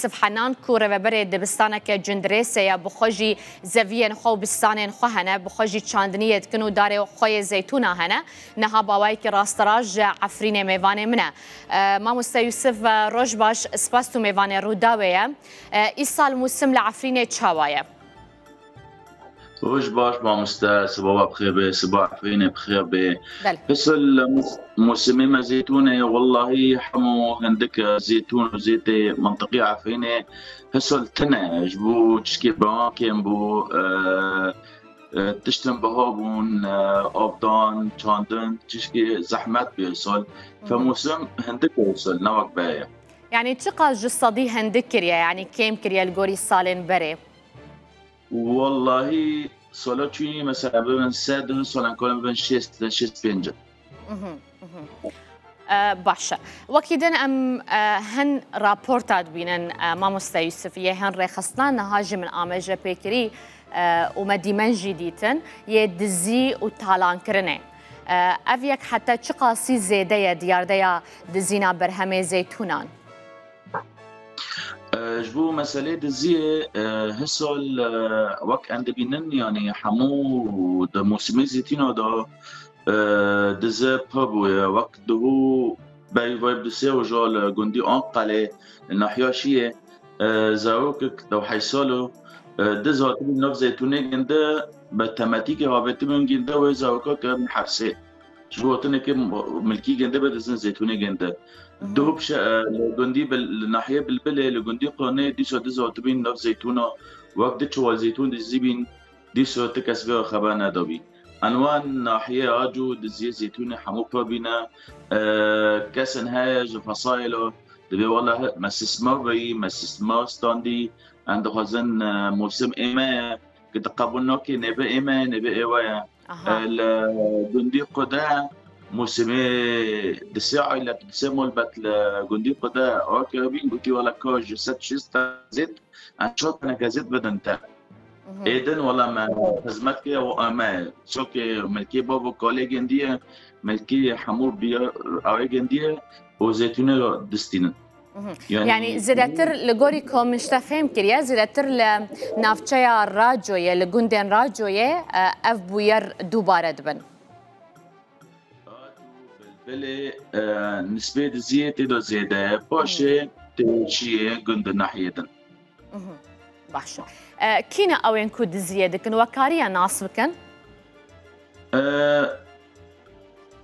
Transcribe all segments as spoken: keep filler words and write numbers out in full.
Yusuf Henan ku rêveberê dibistaneke Cindirêsê ye, bi xwe jî zeviyên xwe û bistanên xwe hene, bi xwe jî çandiniyê dikin û darê xwe yê zeytûna hene. Niha bi awayekî rasterast ji Efrînê mêvanê min e. E, Mamoste Yusuf, e, roj baş, spas tu mêvanê Rûdawê ye. E, îsal mûsim li Efrînê çawa ye? Roj baş mamoste, siba we bi xêr be, siba Efrînê bi xêr be. Belê. Pisil mûs-, mûsimê me zeytûnê, wellahî hemû hindik zeytûn û zêtê mintiqî Efrînê pisil tune. Ji bo çişkê bihan kêm bû, e, e, tiştin biha bûn, e, avdan, çandin, çişkê zehmet bû sal. Fe mûsim hindik sal, ne wek beye. Yani çiqas ji sedî hindik kiriye, yani kêm kiriye li gorî salên berê? Wellahî sala çûyî mesela bibin sed, solan kolin bibin şêst, şêst pênc. Mhm, mhm. E, baş e. Wekî din em, e, hin raporta dibînin, e, Mamoste Yusuf, yê hin rêxistina niha jî min amaje pê kirî, e, û me dîmen jî dîtin, yê dizî û talankirinê. E, ev yek heta çiqasî zêde ye diyardeya dizîna berhemê zeytûnan? E, ji bo meselê diziyê, e, hisal, e, wek em dibînin, yanî hemû di mûsimê zîtîna de, e, dize pir bûye. Wek duhû berî vay bi sê roja li gundî Anqelê, li nahiya Şiyê, e, zarokek dewhey sal û, e, diz hatibûn nav zeytûnê ginde, bi temetîkê avêtibûn ginde wê zaroka kiribûn hefsê. Ji bo hatinekê milkî ginde be dizin zeytûnê ginde. Mhm. Duh bi şe-, e, li gundî Bil-, li nahiyê Bilbilê, li gundî Qonê, dîsa diz hatibîn nav zeytûna, wek di çiwal zeytûn dizîbîn, dîsa ti kes vê xeber nedabî. Enwan nahiyê aco diziyê zeytûnê hemû pir bîne, e, kesin heye ji fesayê lo, dibê wele he-, me sisma veyî, me sisma standî, em dixwazin, e, mûsim ê me ye, ki di qebûl nakê nêbe ê me ye, nêbe ê we ye. Aha. E, li gundî Qude mûsimê di sê ailet, di sê malbet li gundî Qude ake bîn, gotî wele ka ji sed şêst zêt, em çar teneke zêt bidin te. Mhm. Ê din wele me xizmet kiriye û ame. Çokê milkê bav û kalê gendiye, milkê hemû biya awê gendiye û zeytûnê distînin. Mhm. Yani, yani zêdetir li gorî ku min ji te fêm kiriye, zêdetir li navçeya Racoyê, li gundên Racoyê, e, ev bûyer dubare dibin. Bilê, e, nisbê diziyê tê de zêde ye. Paşê tê çiyê gund û nahiyê din. Mhm. Baş e. E, kî ne ew ên ku diziyê dikin, we kariye nas bikin? E,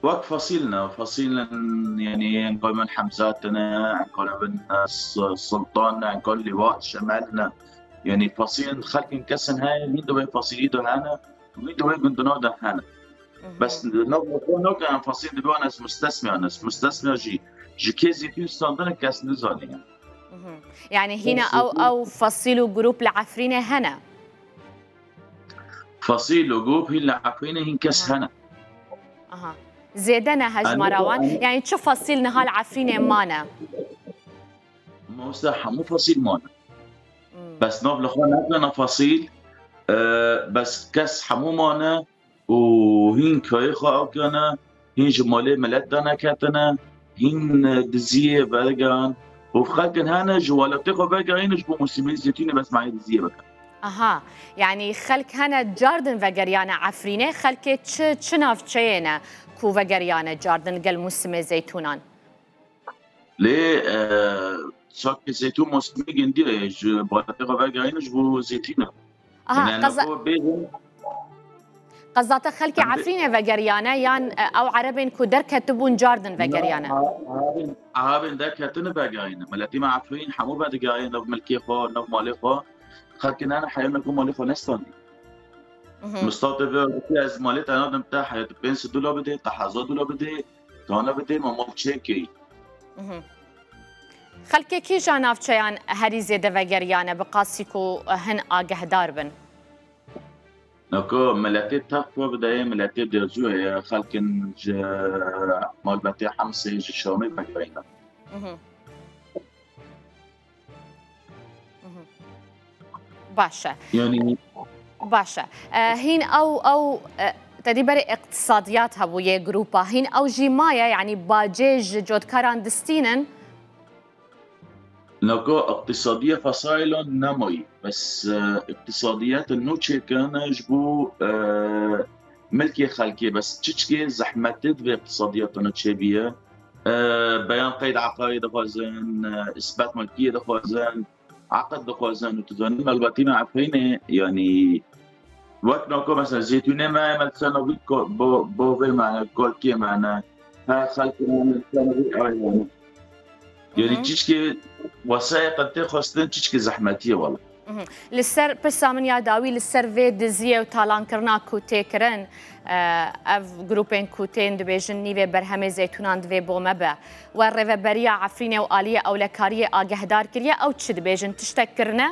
Wek fasîl ne, fasîl in, yanî enkol min Hemza tine, enkol min, e, S-, Sultan ne, enkol Lîwa, Şemel ne. Yanî fasîl in, xelkin kesin heye, hîn di wê fasîlî de hene, hîn di wê gundina de hene. Mhm. Bes nav xwe nake em fasîl dibe wan ez mustesniya ne, ez mustesniya jî, ji kê zî tîn standin kes nizaniye. Mhm. Yani hîna ew, ew fasîl û grûp li Efrînê hene? Fasîl û grûp hîn li Efrînê hîn kes hene. Aha. Zêde ne hejmara wan. Yani çi fasîl niha li Efrînê mane? Mamoste hemû fasîl mane. Hmm. Bes nav li xwe nekene fasîl, e, bes kes hemû mane û hîn kayê xwe ew kene, hîn ji malê milet derketine, hîn diziyê vegerin û xelkin hene ji welatê xwe vegerîne ji bo mûsimê zêtûnê bes mayê diziyê bikin. Aha, yani xelk hene cardin vegeriyane Efrînê, xelkê çi, çi navçeyê ne ku vegeriyane cardin gel mûsimê zeytûnan? Lê, e, çakê zeytûn mosîmê gindî ye, ji baletê xwe vegerîne ji bo zeytîna. Aha, yani, qeza-, xwe bêjin. Qezate xelkê Efrînê vegeriyane yan, e, ew erebên ku derketibûn cardin vegeriyane? Na, erebên, erebên derketine vegerîne. Miletî me Efrîn hemû vedigeriye nav milkê xwe, nav malê xwe. Xelkê nane heyane ku malê xwe nestandî. Mhm. Mistatê vê gotî ez malê te nadim te heyet pênc sed dolar bidê, te hezar dolar bidê. Tane bidê me mal çêkê. Mhm. Xelkê kîja navçeyan herî zêde vegeriyane bi qasî ku hin agehdar bin? Nako miletê terk xwe bideyê, miletê dêrzû heye, xelkin ji malbetê Hemsê, ji Şamê vegerîne. Mhm. Mhm. Baş e. Yani baş e. E, hîn ew, ew, e, te dî berê iqtisadiyat hebû yê grûpa. Hîn ew jî maye, yani bacê ji cotkaran distînin? Nako iqtisadiya fesaîlan nemayî. Bes, e, iqtisadiyet nû çêkirine ji bo, e, milkê xelkê. Bes çiçkê zehmetê divê iqtisadiyetana çêbiye. E, beyan qeyd eqarê dixwazin, e, isbat mulkiyê dixwazin, eqd dixwazin û tu zanî malbatîna Efrînê, yanî wek nako mesela zeytûnê me, me li ser navî ko-, bo, bovê me ne, kolkê me ne, her xelkê me li ser navî ew ne. Yanî çiçkê wesayê qe tê xwestin, çiçkê zehmetî ye wele. Mhm. Li ser pirsa min ya dawî, li ser vê diziyê û talankirina ku tê kirin, e, ev grûpên ku tên dibêjin nîvê berhemê zeytûnan divê bo me be. We Rêveberiya Efrînê û aliyê ewlekariyê agehdar kiriye, ew çi dibêjin? Tiştek kirine?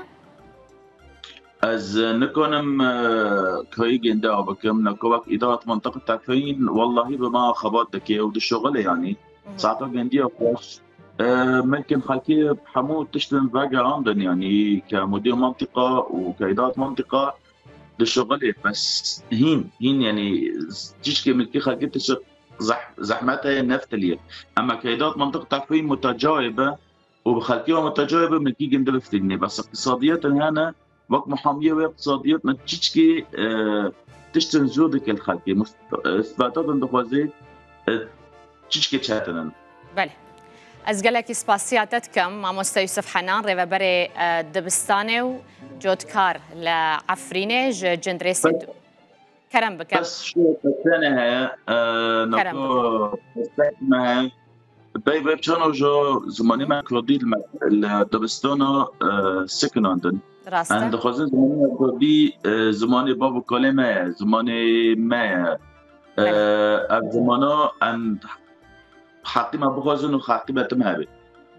Ez nikanim, e, kayî gênde bikim, nako wek îdaret mintiq tefîn, wellahî bi me xebat dike û dişuxile yanî. Mhm. Saeta gendiya xweş. E, milkên xelkê hemû tiştin vegerandin, yanî ke mudîr mantîqa û ke îdaret mantîqa dişuxilê, bes hîn, hîn, yanî çiçkê milkê xelkê tişt zeh-, zehmet heye, neftiliyê. Ema ke îdaret mantîq tefîn mutecawê be û bi xelkê ve mutecawê be, milkî gindi biftilînê. Bes iqtisadiyetên hene, wek muhamiyê wê iqtisadiyetine çiçkê, e, tiştin zû dike li xelkê. Mus-, e, îsbatatên dixwazê, e, çiçkê çetinin. Belê. Ez gelekî spasiya te dikim, mamoste Yusuf Henan, rêveberê, e, dibistanê û cotkar li Efrînê ji Cindirêsê tu. Kerem bike. Bes şu qesene heye, e, Kerem nako destek me heye. Bey web çano jo zimanê me kurdî li me, li dibistana, e, sikinandin. Rast e. Em dixwazin zimanê me kurdî, e, zimanê bav û kalê me ye, zimanê me ye. E, Belê. Ev zimana em heqî me bixwazin û heqî me tim hebe.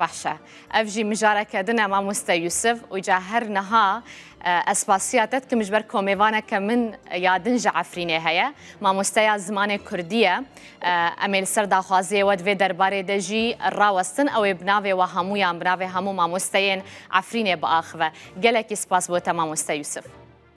Baş e. Ev jî mijareke din e, mamoste Yusuf. Û ca her niha, e, ez spasiya te dikim ji ber komêvaneke min ya din ji Efrînê heye. Mamosteya zimanê kurdî ye. E, em ê li ser daxwaziyê we di vê derbarê de jî rawestin. Ew ê bi navê we hemûyan, bi navê hemû mamosteyên Efrînê biaxive. Gelekî spas bo te, mamoste Yusuf.